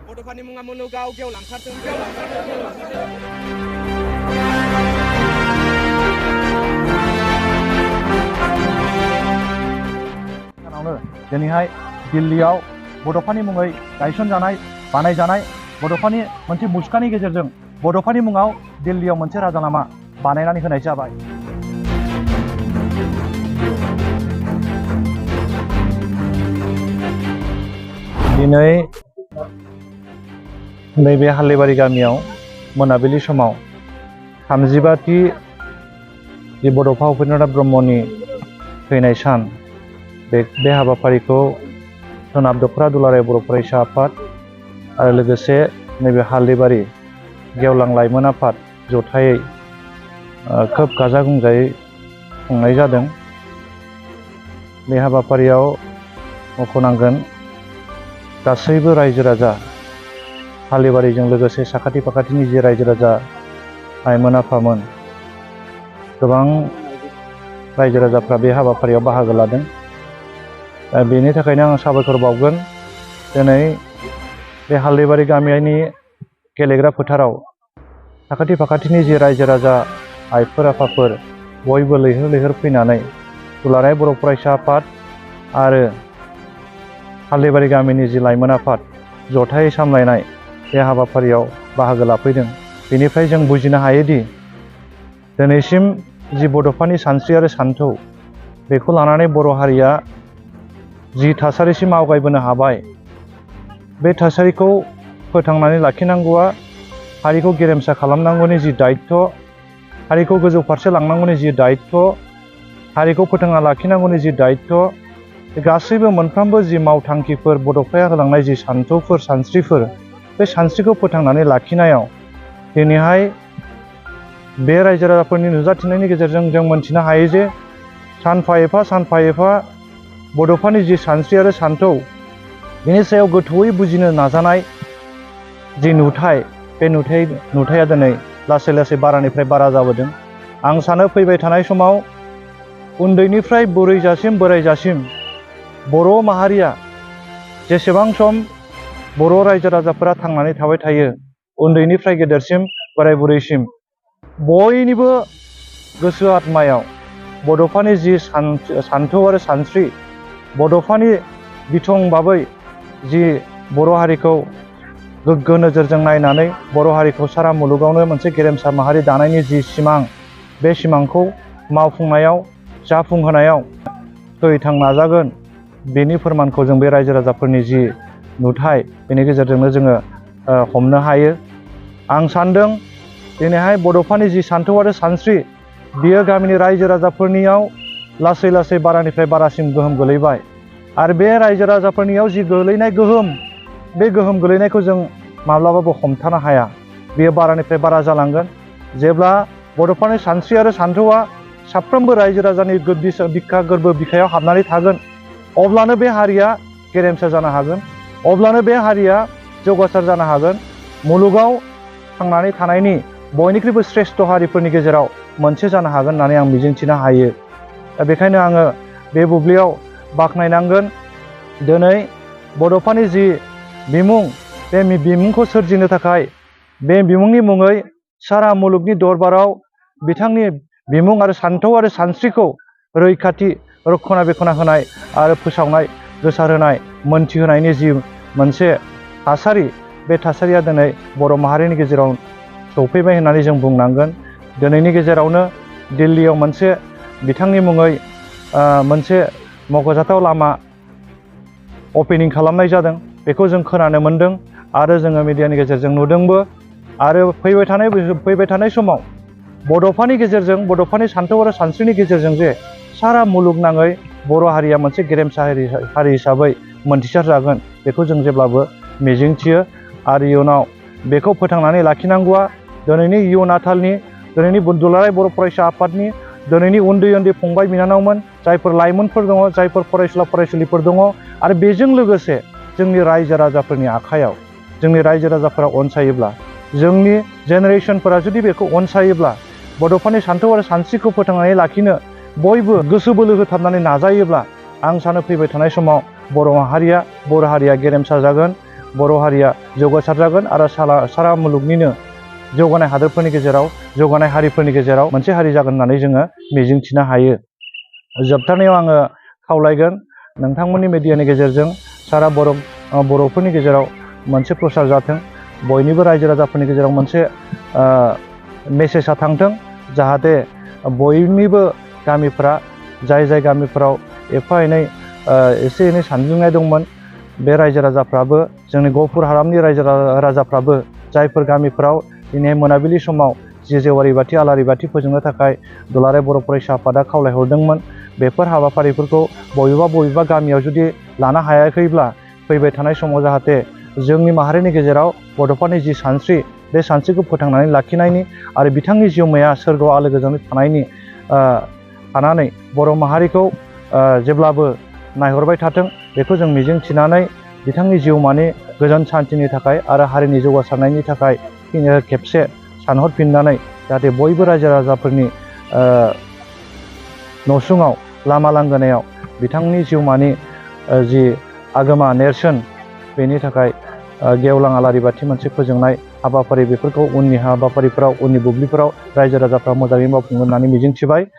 बड'फानि मुङा मुलुगाव गेवलांसारथों दिनैहाय दिल्लीयाव बड'फानि मुङै गायसनजानाय बानायजानाय बड'फानि मोनसे मुसुखानि गेजेरजों बड'फानि मुङाव दिल्लीयाव मोनसे राजा लामा बानायनानै होनाय जाबाय। दिनै नैबे हाल्लेबारि गामियाव मोनाबिलि समाव 35थि बड'फा उपेन्द्रनाथ ब्रह्मनि थैनाय सान बे हाबाफारिखौ सोनाब दख'रा दुलाराय बर' फरायसा आफाद आरो लोगोसे नैबे हाल्लेबारि गेवलां लाइमोन आफाद जथायै खोब गाजा गोमजायै खुंनाय जादों। बे हाबाफारियाव मख'नांगोन गासैबो रायजो राजा हाल्लेबारिजों लोगोसे साखाथि फाखाथिनि जे रायजो राजा आइमोन आफामोन गोबां रायजो राजाफ्रा बे हाबाफारियाव बाहागो लादों। बेनि थाखायनो आं साबायखर बावगोन। दिनै बे हाल्लेबारि गामिनि गेलेग्रा फोथाराव साखाथि फाखाथिनि जे रायजो राजा आइफोर आफाफोर बयबो लैहोर लैहोर फैनानै दुलाराय बर' फरायसा आफाद आरो हाल्लेबारि गामिनि जि लाइमोन आफाद जथायै सामलायनाय बे हाबाफारियाव बाहागो लाफैदों। बेनिफ्राय जों बुजिनो हायोदि दिनैसिम जि बड'फानि सानस्रि आरो सान्थौ बेखौ लानानै बर' हारिया जि थासारिसिम आवगायबोनो हाबाय, बे थासारिखौ फोथांनानै लाखिनांगौआ हारिखौ गेरेमसा खालामनांगौनि जि दायित्व, हारिखौ गोजौ फारसे लांनांगौनि जि दायित्व, हारिखौ फोथांना लाखिनांगौनि जि दायित्व, गासैबो मोनफ्रोमबो जि मावथांखिफोर बड'फाया होलांनाय जि सान्थौफोर सानस्रिफोर बे सानस्रिखौ फोथांनानै लाखिनायाव दिनैहाय बे रायजो राजाफोरनि नुजाथिनायनि गेजेरजों जों मोनथिनो हायो जे सानफा एफा बड'फानि जि सानस्रि आरो सान्थौ बेनि सायाव गोथौयै बुजिनो नाजानाय जि नुथाय बे नुथाया दिनै लासै लासै बारानिफ्राय बारा जाबोदों। आं सानो फैबाय थानाय समाव उन्दैनिफ्राय बोरायजासिम बर' माहारिया जेसेबां सम बर' रायजो राजाफोरा थांनानै थाबाय थायो, उन्दैनिफ्राय गेदेरसिम बोराय बुरैसिम बयनिबो गोसो आत्मायाव बड'फानि जि सान्थौ आरो सानस्रि, बड'फानि बिथं बाबै जि बर' हारिखौ गोग्गो नोजोरजों नायनानै बर' हारिखौ सारा मुलुगावनो मोनसे गेरेमसा माहारि दानायनि जि सिमां, बे सिमांखौ मावफुंनायाव जाफुंहोनायाव थैथां नाजागोन। बेनि फोरमानखौ जों बे रायजो राजाफोरनि जि नुथाय बेनि गेजेरजोंनो जोङो हमनो हायो। आं सान्दों दिनैहाय बड'फानि जि सान्थौ आरो सानस्रि बियो गामिनि रायजो राजाफोरनियाव लासै लासै बारानिफ्राय बारासिम गोहोम गोलैबाय आरो बे रायजो राजाफोरनियाव जि गोलैनाय गोहोम, बे गोहोम गोलैनायखौ जों माब्लाबाबो हमथानो हाया। बेयो बारानिफ्राय बारा जालांगोन। जेब्ला बड'फानि सानस्रि आरो सान्थौआ साफ्रोमबो रायजो राजानि बिखा गोरबो बिखायाव हाबनानै थागोन, अब्लानो बे हारिया गेरेमसा जानो हागोन, अब्लानो बे हारिया जौगासार जानो हागोन, मुलुगाव थांनानै थानायनि बयनिख्रुइबो श्रेष्ठ हारिफोरनि गेजेराव मोनसे जानो हागोन होननानै आं मिजिंथिनो हायो। दा बेखायनो आङो बे बुब्लियाव बाख्नायनांगोन दिनै बड'फानि जि बिमुं, बे बिमुंखौ सोरजिनो थाखाय बे बिमुंनि मुङै सारा मुलुगनि दरबाराव बिथांनि बिमुं आरो सान्थौ आरो सानस्रिखौ रैखाथि रक्षना होनाय आरो फोसावनाय, गोसारहोनाय, मोनथिहोनायनि जि मोनसे थासारि, बे थासारिया दिनै बर' माहारिनि गेजेराव सौफैबाय होननानै जों बुंनांगोन। दिनैनि गेजेरावनो दिल्लीयाव मोनसे बिथांनि मुङै मोनसे मख'जाथाव लामा अपेनिं खालामनाय जादों, बेखौ जों खोनानो मोन्दों आरो जोङो मिडियानि गेजेरजों नुदोंबो। आरो फैबाय थानाय समाव बड'फानि गेजेरजों, बड'फानि सान्थौ आरो सानस्रिनि गेजेरजों जे सारा मुलुगनाङै बर' हारिया मोनसे गेरेमसा हारि हिसाबै मोनथिसार जागोन, बेखौ जों जेब्लाबो मिजिंथियो। आरो इयुनाव बेखौ फोथांनानै लाखिनांगौआ दिनैनि इयुन आथालनि, दिनैनि दुलाराय बर' फरायसा आफादनि, दिनैनि उन्दै उन्दै फंबाय बिनानावमोन, जायफोर लाइमोनफोर दङ, जायफोर फरायसुला फरायसुलिफोर दङ आरो बेजों लोगोसे जोंनि रायजो राजाफोरनि आखायाव। जोंनि रायजो राजाफोरा अनसायोब्ला, जोंनि जेनेरेसनफोरा जुदि बेखौ अनसायोब्ला, बड'फानि सान्थौ आरो सानस्रिखौ फोथांनानै लाखिनो बयबो गोसो बोलो होथाबनानै नाजायोब्ला, आं सानो फैबाय थानाय समाव बर' हारिया गेरेमसा जागोन बर' हारिया जौगासार जागोन आरो सारा मुलुगनिनो जौगानाय हादोरफोरनि गेजेराव जौगानाय हारिफोरनि गेजेराव मोनसे हारि जागोन होननानै जोङो मिजिंथिनो हायो। जोबथारनायाव आङो खावलायगोन नोंथांमोननि मिडियानि गेजेरजों सारा बर'फोरनि गेजेराव मोनसे प्रसार जाथों, बयनिबो रायजो राजाफोरनि गेजेराव मोनसे मेसेजआ थांथों, जाहाथे बयनिबो गामिफ्रा जाय गामिफोराव एसे एनै सानज्रिनाय दंमोन, बे रायजो राजाफ्राबो जोंनि गहपुर हालामनि रायजो राजाफ्राबो जायफोर गामिफ्राव दिनै मोनाबिलि समाव जेवारि बाथि आलारि बाथि फोजोंनो थाखाय दुलाराय बर' फरायसा आफादा खावलायहरदोंमोन, बेफोर हाबाफारिफोरखौ बबेबा गामियाव जुदि लानो हायाखैब्ला फैबाय थानाय समाव जाहाथे जोंनि माहारिनि गेजेराव बड'फानि जि सानस्रि, बे सानस्रिखौ फोथांनानै लाखिनायनि आरो बिथांनि जिउमाया सोरगोआव आलो गोजोनै थानानै बर' माहारिखौ जेब्लाबो नायहरबाय थाथों, बेखौ जों मिजिंथिनानै बिथांनि जिउमानि गोजोन सान्थिनि थाखाय आरो हारिनि जौगासारनायनि थाखाय खेबसे सानहरफिननानै जाहाथे बयबो रायजो राजाफोरनि नसुङाव लामा लांगोनायाव बिथांनि जिउमानि जि आगोमा नेरसोन, बेनि थाखाय गेवलां आलारि बाथि मोनसे फोजोंनाय हाबाफारि, बेफोरखौ उननि हाबाफारिफोराव उननि बुब्लिफोराव रायजो राजाफ्रा मोजाङै मावफुंगोन होननानै मिजिंथिबाय।